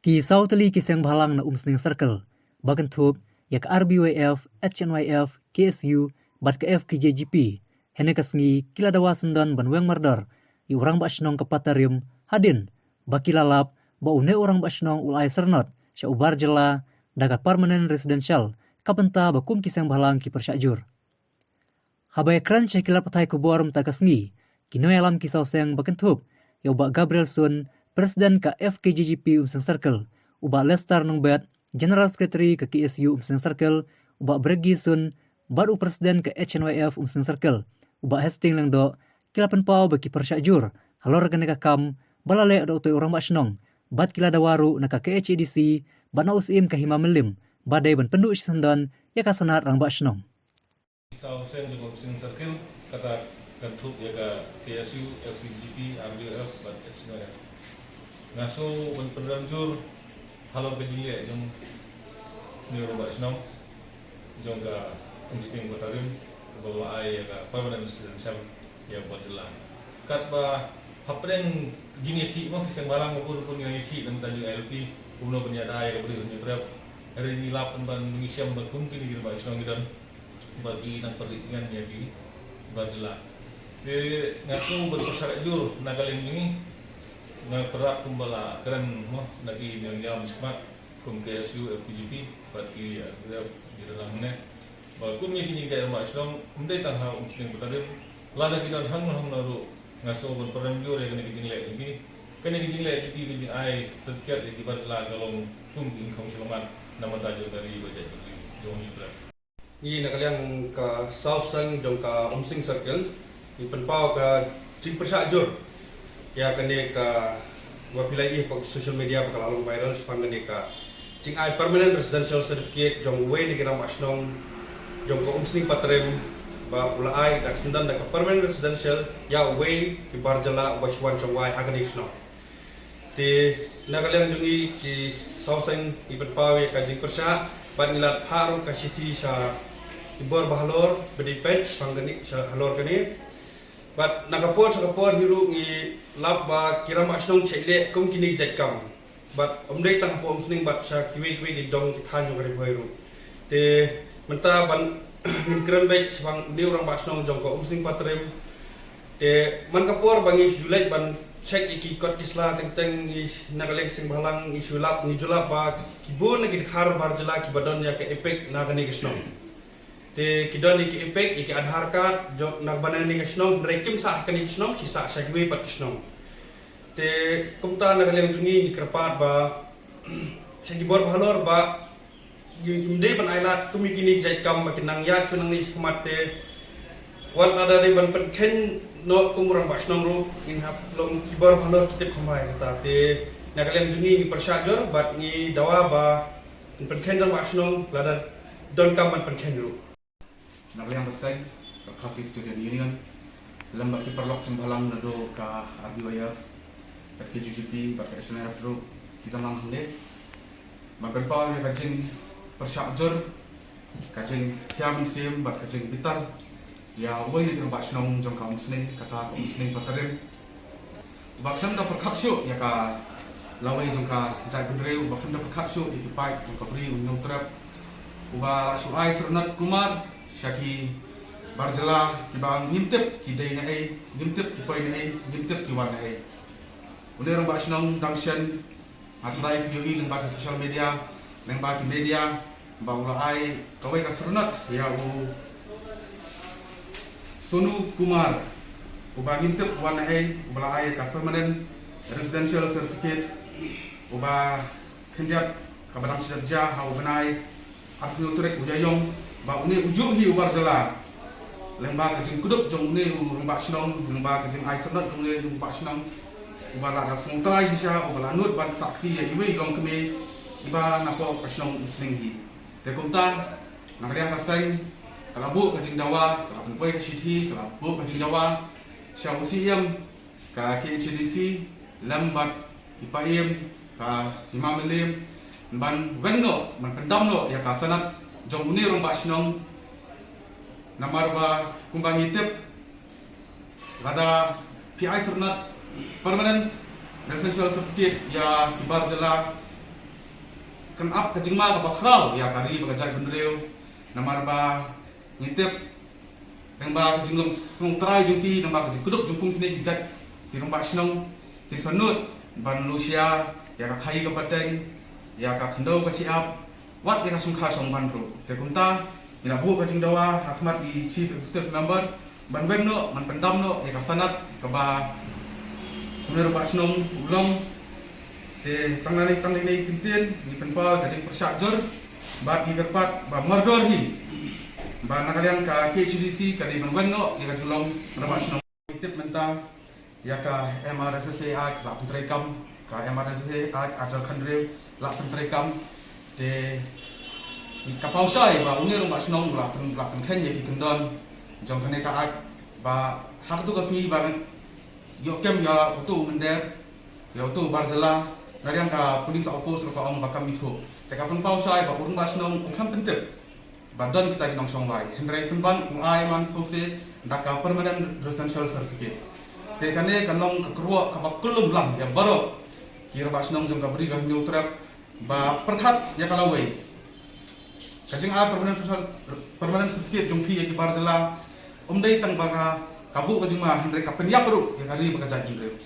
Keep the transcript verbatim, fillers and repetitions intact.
Ki saw tylli ki seng bhalang na Umsning Circle ba kynthup ïa ka R B Y F, H N Y F, K S U bad ka F K J G P, hynne ka sngi ki la dawa syndon ban weng mardor ïa u rangbah shnong ka Patarim, hadien ba ki la lap ba une u rangbah shnong u la ai syrnod sha u bar jylla da ka permanent residential, ka bynta ba kum ki seng bhalang ki pyrshah jur. Haba ïakren sha ki lad pathai khubor mynta ka sngi, ki nongïalam ki saw seng ba kynthup ïa u Bah Gabriel Sun, President ka F K J G P Umsning Circle, u Bah Lester Nongbet, General Secretary ka K S U Umsning Circle, u Bah Breggie Sun, bad u President ka H N Y F Umsning Circle, u Bah Hastings Lyngdoh, ki la pynpaw ba ki pyrshah jur halor kane ka kam ba la leh da utei u rangbah shnong, bad ki la dawa ruh na ka K H A D C bad na u Syiem ka Hima Mylliem ba dei ban pynduh shisyndon ïa ka sanad rangbah shnong. Ki saw seng jong ka Umsning Circle, kata kynthup ïa ka K S U, F K J G P, R B Y F bad H N Y F. Nga sngew ban pynrem jur halor ka jingleh jong une u rangbah shnong jong ka Umsning Patarim, kaba u la ai ïa ka permanent residential ïa u bar jylla. Katba hapdeng jingïakhih mo, ki seng bhalang ba bun bun ngi ïakhih na ka bynta jong I L P, kumno ban ïada ïa ka briew Hynñiewtrep. Hynrei ngi lap ban, ngi shem ba kum kine ki rangbah shnong ki don ba ki nang pynrit tyngen ïa ki bar jylla. Te nga sngew ban pyrshah jur na ka liang jong ngi, nga pyrshah kumba la kren mo na ki nongïalam shakhmat kum K S U, F K J P bad ki, eh, ki dang hangne. Ba kum ïa kine ki jait rangbah shnong, ym dei tang ha Umsning Patarim, lada ki don hangno hangno ruh, nga sngew ban pynrem jur ïa kane ka jingleh jong ki. Kane ka jingleh jong ki, ka jingai certificate ïa ki bar jylla, ka long kum ki nyngkong shyllangmat na ka bynta jong ka ri bad jaitbynriew jong ngi. Ngi na ka liang ka saw seng jong ka Umsning Circle, ngi pynpaw ka jingpyrshah jur ïa kane kaba phi la ïohi ha social media ba ka la long viral shaphang kane ka jingai permanent residential certificate jong uwei na ki rangbah shnong jong ka Umsning Patarim, ba u la ai da ka syndon da ka permanent residential ïa uwei ki bar jylla uba shu wan shong wai ha kane ka shnong. Te na ka liang jong ngi ki saw seng ngi pynpaw ïa ka jingpyrshah bad ngi la phah ruh ka shithi sha ki bor bahalor ba dei peit shaphang kane, sha halor kane. Bad na ka por sha ka por hi ruh ngi lap ba ki rangbah shnong shu leh kum kine ki jait kam. Bad ym dei tang hapoh Umsning bad sha kiwei kiwei ki dong ki thaiñ jong ka Ri Bhoi ruh. Te mynta ban ngin kren beit shaphang une u rangbah shnong jong ka Umsning Patarim. Te man ka por ba ngi shu leit ban check ïa ki kot ki sla teng teng, ngi na ka liang seng bhalang ngi shu lap, ngi ju lap ba ki bun na ki dkhar bar jylla kiba don ïa ka EPIC na kane ka shnong. Te ki don ïa ki EPIC, ïa ki Aadhaar card jong na kaba na kane ka shnong, hynrei kim sah ha kane ka shnong, ki sah sha kiwei pat ki shnong. Te kumta na ka liang jong ngi ngi kyrpad ba sha ki bor bahalor ba ym dei ban ailad kum ïa kine ki jait kam ba kin nang ïaid shuh nangne shakhmat. Te wat lada dei ban pynkheiñ noh kum u rangbah shnong ruh, ngin hap long ki bor bahalor ki tip kham bha ïa kata. Te na ka liang jong ngi ngi pyrshah jur bad ngi dawa ba ngin pynkheiñ rangbah shnong lada donkam ban pynkheiñ ruh. Na ka liang ka seng ka Khasi Student Union lem bad ki paralok seng bhalang naduh ka R B Y F, F K J G P bad ka H N Y F ruh ki dang lang hangne ban pynpaw ïa ka jingpyrshah jur, ka jingkhia mynsiem bad ka jingbitar ïa uwei na ki rangbah shnong jong ka Umsning, kata ka Umsning Patarim. Uba khlem da pyrkhat shuh ïa ka lawei jong ka jaitbynriew, uba khlem da pyrkhat shuh ïa ki paid jong ka Bri u Hynñiewtrep, uba la shu ai syrnod kulmar sha ki bar jylla kiba ngim tip ki dei na ei, ngim tip ki poi na ei, ngim tip ki wan na ei. Une u rangbah shnong dang shen, nga tharai phi ïohi lyngba ki social media, lyngba ki media, ba u la ai kawei ka syrnod ïa u Sonu Kumar, uba ngim tip wan na ei, uba la ai ka permanent residential certificate, uba khyndiat kaba dang shu jia ha u bnai arphew tarik u Ïaïong, ba une u juh hi u bar jylla. Lyngba ka jingkdup jong une u rangbah shnong, lyngba ka jingai syrnod jong une u rangbah shnong, uba la da sngewtrai shisha, uba la nud ban sakhi ïa iwei i longkmie iba na poh ka shnong Umsning hi. Te kumta, na ka liang ka seng ka la buh ka jingdawa, ka la pynpoi ka shithi, ka la buh ka jingdawa sha u Syiem ka K H A D C lem bad i Paiem ka Hima Mylliem ban weng noh, ban pyndam noh ïa ka sanad jong une u rangbah shnong. Namar ba kumba ngi tip, lada phi ai syrnod permanent residential certificate ïa ki bar jylla, Kan ap ka jingma kaba khraw ïa ka ri bad ka jaitbynriew. Namar ba ngi tip, lyngba ka jinglong sngewthuh jong ki, lyngba ka jingkdup jong kum kine ki jait ki rangbah shnong, ki sngewthuh ban lushia ïa ka khaii ka pateng, ïa ka khyndew ka shyiap, wat ïa ka shongkha shongman ruh. Te kumta ngi la buh ka jingdawa ha khmat i Chief Executive Member ban weng noh, ban pyndam noh ïa ka sanad kaba une u rangbah shnong u long. Te tang nangne, tang nangne ki ktien ngi pynpaw ka jingpyrshah jur bad ngi kyrpad ba mardor hi ba na ka liang ka K H A D C ka dei ban weng noh ïa ka jinglong rangbah shnong. Ngi tip mynta ïa ka M R S S A Act la pyntreikam, ka M R S S A Act ar hajar khathynriew la pyntreikam. Te ka paw shai ba une u rangbah shnong la pyn, la pynkheiñ ïa ki kyndon jong kane ka Act ba ha kato ka sngi ba ïoh kem ïa uto u mynder, ïa uto u bar jylla, na liang ka police outpost ruh ka ong ba kam ithuh. Te ka pynpaw shai ba u rangbah shnong um khlem pyntip ba don kita ki nongshong wai, hynrei pynban u ai man pose da ka permanent residential certificate. Te kane ka long ka kyrwoh kaba kulum lang ïa baroh ki rangbah shnong jong ka Bri ka Hynñiewtrep ba pyrkhat ïa ka lawei. Ka jingai permanent social, permanent certificate jong phi ïa ki bar jylla um dei tang ba ka, ka buh ka jingma, hynrei ka pynïap ruh ïa ka ri bad ka jaitbynriew.